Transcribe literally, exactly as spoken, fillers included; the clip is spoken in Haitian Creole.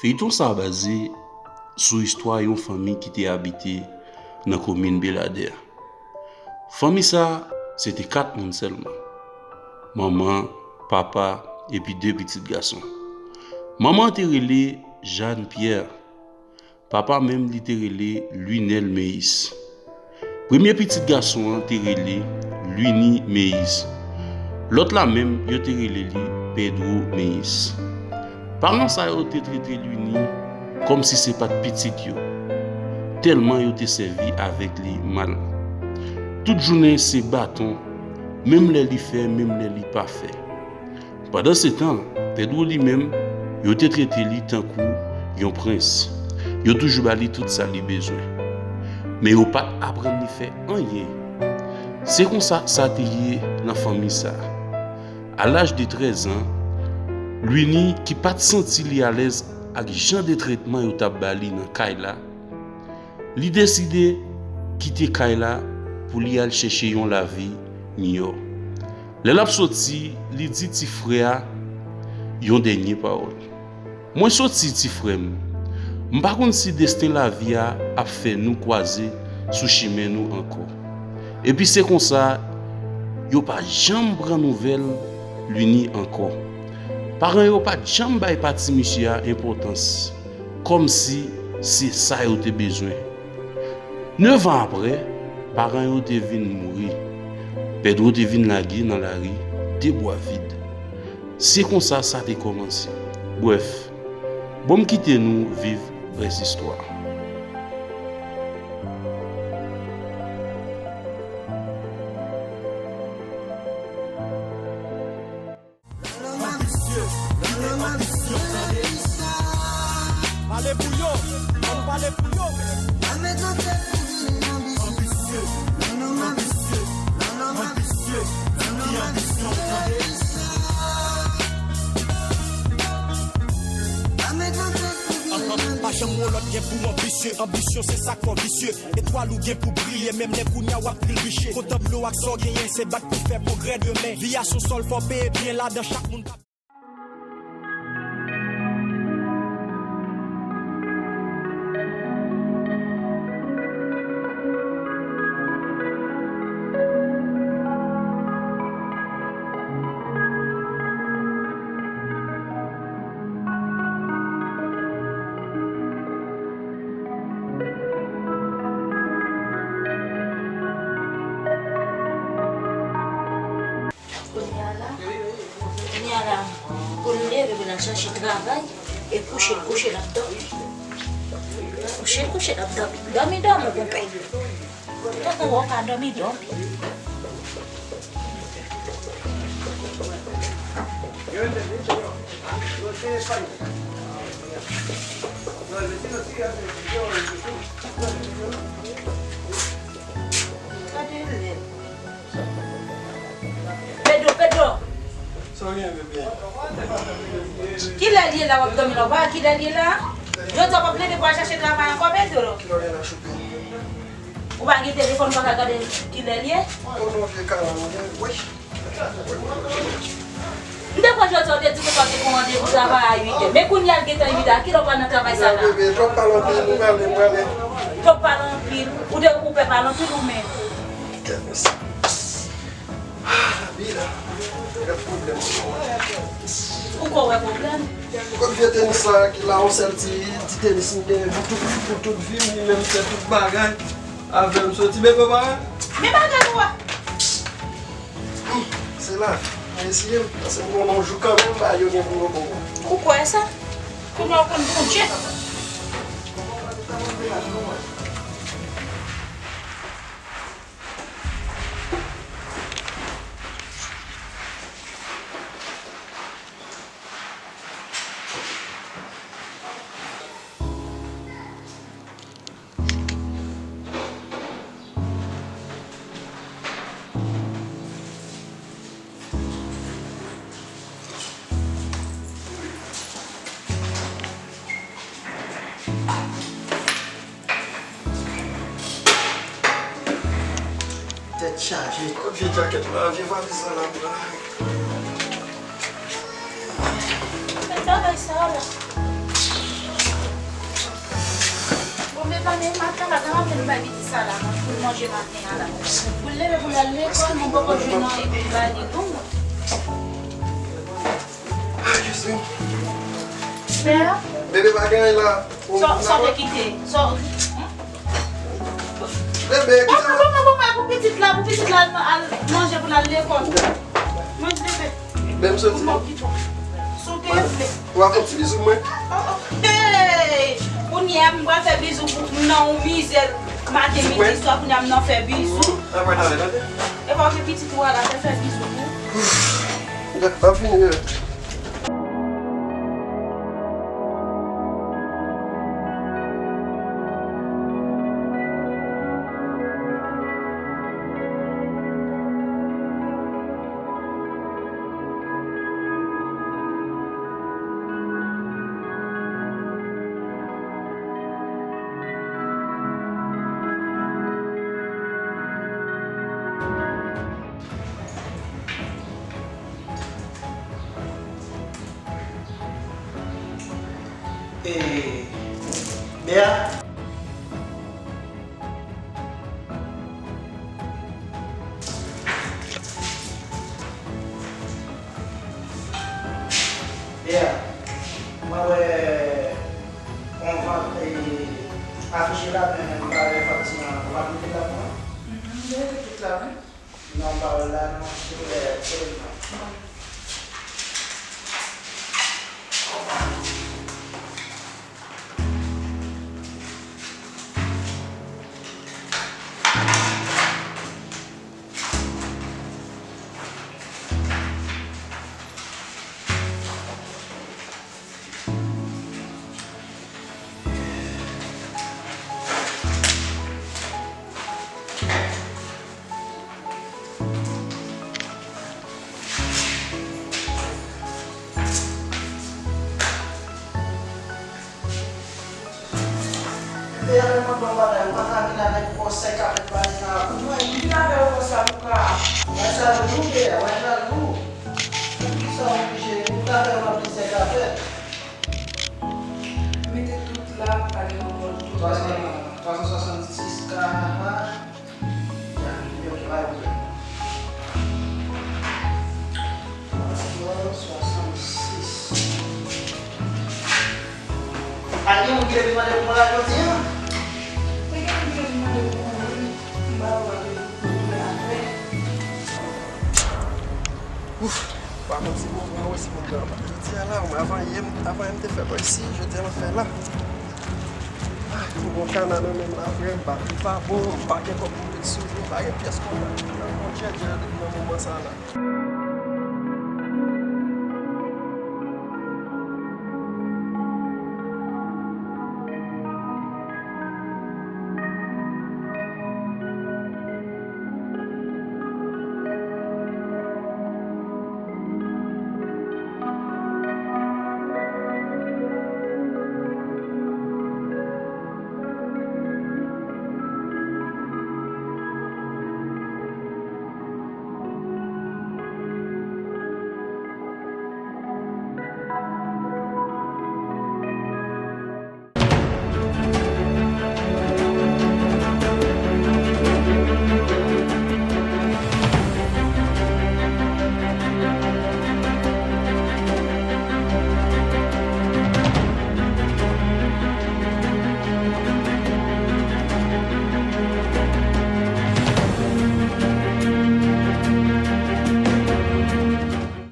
Feyton sa a baze sou istwa yon fanmi ki te abite nan komin Beladè. Fanmi sa a, se te kat moun sèlman. Manman, papa, epi de pitit gason. Manman an te rele Jeanne Pierre. Papa menm li te rele Lunel Meyis. Premye pitit gason an te rele Luni Meyis. Lòt la menm, yo te rele li Pedro Meyis. Paran sa yo te trete Luni kòmsi se pa t pitit yo, tèlman yo te sèvi avèk li mal. Tout jounen se baton, menm lè li fè, menm lè li pa fè. Pandansetan, Pedro li menm, yo te trete li tankou yon prens. Yo toujou ba li tout sa li bezwen. Men yo pa t aprann li fè anyen. Se konsa sa te ye nan fanmi sa a. A laj de trèz an, Luni, ki pa t santi li alèz ak jan de tretman yo t ap ba li nan kay la, li deside kite kay la pou li al chèche yon lavi miyò. Lè l ap soti, li di ti frè a yon dènye pawòl. Mwen soti, ti frè m. M pa konn si desten lavi a ap fè nou kwaze sou chimen nou ankò. Epi se konsa, yo pa janm pran nouvèl Luni ankò. Paran yo pa t janm bay pati misye a enpòtans, kòmsi se sa yo te bezwen. Nevan apre, paran yo te vin mouri. Pedro te vin lage nan lari, de bwa vid. Se konsa sa te kòmanse. Brèf, bon m kite nou viv rès istwa. Pale pou yo, ann pale pou yo. Anbisye, anbisye, anbisye, anbisye, ki anbisyon tande. Pa janm wè lòt gen pou anbisye, anbisyon se sa k fè w visye. Etwal ou gen pou briye, menm lè kounya w ap trilbiche. Kontan dlo ak sa w genyen, se bat pou fè pwogrè demen. Vi a s on sòl, fò w peye byen ladan, chak moun ka. Kounye a la, kounye a la, pou l leve, pou l al chache travay, e kouche l kouche, l ap dòmi. Kouche l kouche, l ap dòmi. Dòmi, dòmi, konpè. Tankou w ka dòmi, dòmi. Pedro, Pedro. Sa w gen, bebe? Kilè l ye la w ap dòmi la? W pa wè kilè l ye la? Jodi a w p ap leve pou al chache travay ankò, Pedro? Kilè w gen la, Choupi? Ou pa gen telefòn, ou pa ka gade kilè l ye? O non, vye karan, wi. M te kwè jodi a w te di konsa w te gen yon randevou travay a uit è. Men kounye a l gentan uit è. A kilè w pral nan travay sa la? Bebe, twòp pale anpil, m prale, m prale. Twòp pale anpil? Ou te, ou pè pale anpil ou menm? Kèt mesye. Ah, Bila, gad pwoblèm. Ou kwè w wè pwoblèm? Kot vye tenis sa ki la, yon sèl ti, ti tenis m gen pou tout, pou tout vi m, li menm fè tout bagay avè m soti, bebe, w pa wè? Men bagay ou a. Hmm, se la. Mwen eseye, paske m konnen yon jou kanmenm, bagay yo gen pou yo bon. Ou kwè sa? Kounye a w konn Bondye. Tèt chaje. Kot vye djakèt la? Vye valiz la la pran. Travay sa la. E maten la, gade anpil bay pitit sa la, pou l manje maten an la. Pou l leve, pou l al lekòl, mwen poko jwenn anyen pou m ba li, non. Bebe, pa gen anyen la. Sa w te kite? Sa w... Bebe, kite mwen. Bon, bon, bon, bon, pou pitit la, pou pitit la al, al manje pou l al lekòl. Mwen di bebe. Bebe, m soti. Si w te vle. Ou a fè yon ti bizou pou mwen? Oh, oh. Hey! Kounye a, m pral fè bizou pou m nan yon mizè. Maten, midi, swa, kounye a, m nan fè bizou. Anmwey, tande, tande. E pa w gen pitit ou a la, fè, fè bizou pou. Gad, m ap vini, bebe. E, Bea? Bea, mwen wè yon vant, e, afiche la, men m pa wè fakti an. Ou pa mete l la pou mwen? Mhm, m mete tout la, wi. Non, m pa wè l la, non. Silvouplè, ede m non. Te ap mande yon bagay, ou pa ka vin avèk konsèy k ap fèt bagay sa a pou mwen. M vin avè w konsa pou ka bay sa lou, Bea, bay sa lou. Poukisa w oblije, ou ta fè yon plis sèk afè. Mete tout la, pa gen yon lòt tout. Twa san, twa san swasann sis ka. Ya, ok, bay ou. Twa san swasann sis. Pa gen moun ki te vin mande pou mwen la jodi a? Te gen moun ki te vin mande pou mwen, wi. M ba yo mande pou mwen apre. Ouf, pa konn si bon mwen wè si moun nan anba. Jodi a la, avan yè, avan yè m te fè bò isi, jodi a m ap fè la. Ah, m gon kana nan men m la, frè, m pa, li pa bon, m pa gen kòb pou m met sou li, m pa gen pyès kontak. M nan gon djèdjè depi nan moman sa la.